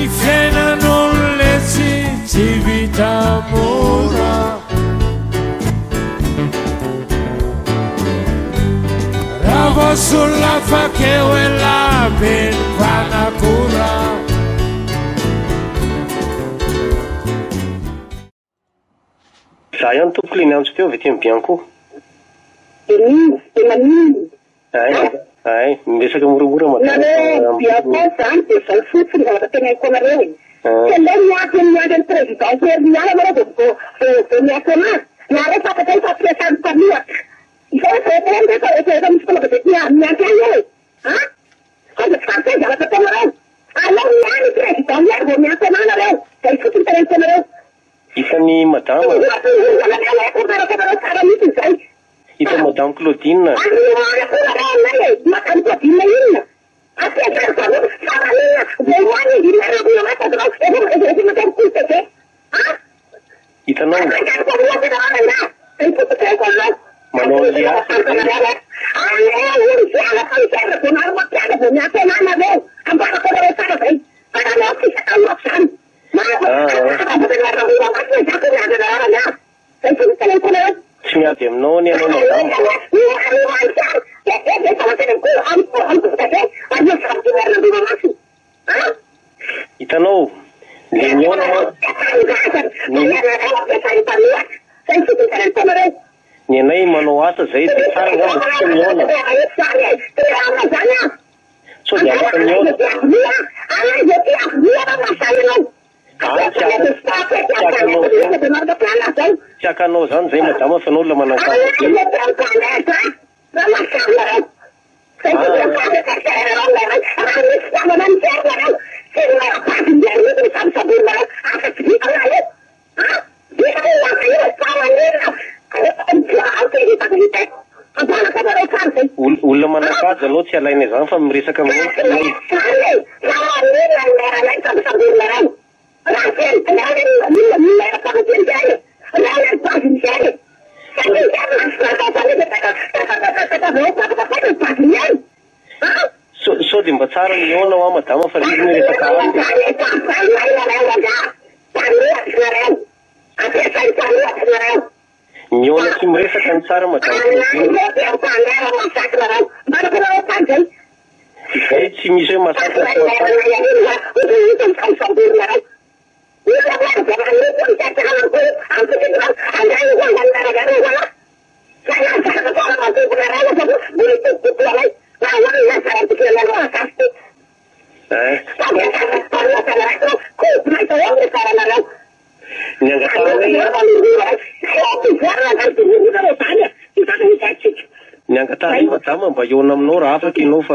Ny fiainan'olona etsy tsy vita mora. Raha vao solafaka eo elah be ny mpanakora. Za ihany tompoko le niantso teo avy aty am Bianco. Dia nino? Dia maninona? Hay, hay, miresaka moramora madama fa. Nareo Bianco zany dia zao fotsiny zavatra teneniko anareo e. Tsy aleo miandry miandry an'i président Hery miala nareo vao vao vao miantso anazy. Nareo fantatrao fa ampiasan'ny mpanohatra. Izao efa efa eo efa efa efa misy mpanao gazety miantso ahy eo e. An? Sao dia tsy fantatrao ny zavatra ataonareo. Aleo miandry président miala vao miantso anahy nareo. Zay fotsiny teneniko anareo. Hitan'i madama. Hitan'i madame Claudine. Hitanao. Manao an'ilay asa izay. Tsy miady aminao anie ianao madama. Hitanao, le mihaona Ny anay manao asa zay de tsara angamba tsika mihaona. Sao dia afaka mihaona? Ah, tsy hakanao zany. Tsy hakanao zany zay madama fa anao olona manan-kaja be. Olona manan-kaja aloha tsy alaina izany fa miresaka aminao ny tianay. Sao dia mba tsara ny mihaona hoa madama fa le izy anie resaka asa e. Mihaona sy miresaka ny tsara madame Claudine. Izay tsy misy hoe masaka sy masaka. Hein. Ny angatahanay Ny angatahanay madama mba hihaona aminao raha afaka ianao fa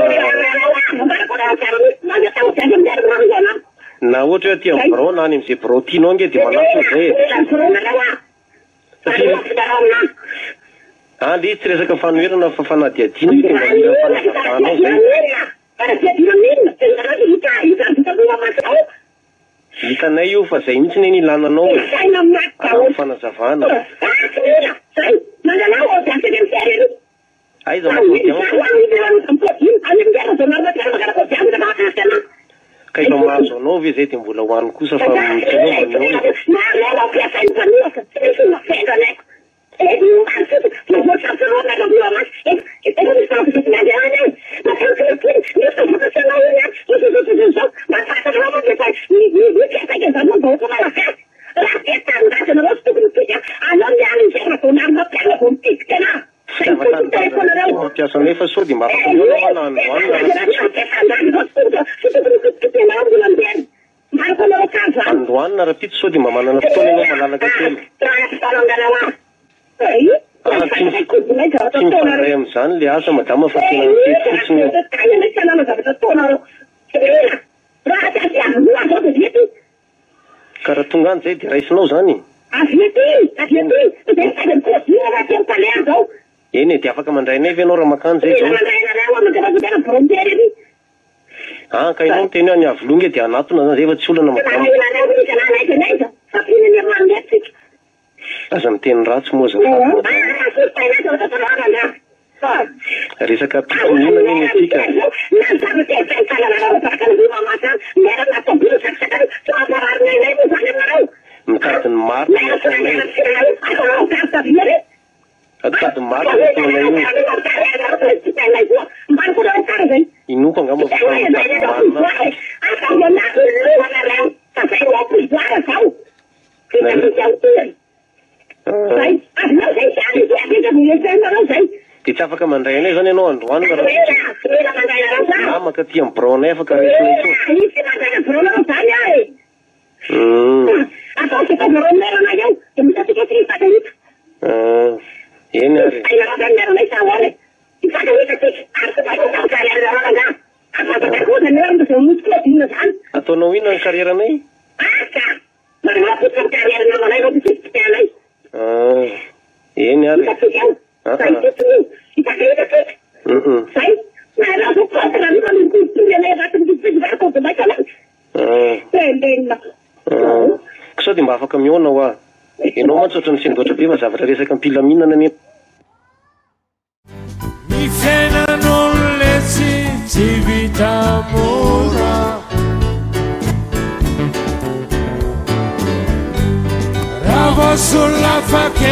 Na ohatra hoe aty amin'ny birao na any amin'izay birao tianao ange dia manatona izay e. Satria Ah le izy tsy resaka fanoherana fa fanadihadiana io dia mba mila fanazavanao zay. Hitanay io fa zay mihitsy anie ny ilana anao e. Hanao fanazavana. Aiza moa Claudian? Ka efa mahazo anao ve zay dia mbola ho any kosa fa tsy aleo mba mihaona e. Fitiavan-tanindrazana no mampiasa anay fa sao dia mba afaka mihaona aho na androany na Androany na rahampitso sao dia mba manana fotoana ianao malalaka kely. Ah, tsy tsy mifandray amin'izany le asa madama fa tena mitety fotsiny io. Ka raha tonga any zay dia raisinao zany? Eny e, dia afaka mandray anay ve ianao raha makany zay zao? Ah, ka ianao miteny hoe any Iavoloha nge dia hanatona zany zay fa tsy olana madama. Aza miteny ratsy moa azafady madama. Resaka mpitoniana anie ny aty ka. ataonay io. Inoako angamba fa samy mitady ny marina. Dia tsy afaka mandray anay izany ianao androany raha na mankaty amin'ny biraonay afaka raisinay koa. Eny ary e. Ataonao inona ny carrière-nay? Ah, eny ary e. Ah ah. Ah. Ka sao dia mba afaka mihaona hoa? Ianao mantsy ohatran'ny sendoatra be fa zavatra resaka am-pilaminana anie. Ny fiainan'olona-tsy tsy vita mora. Raha vao solafaka.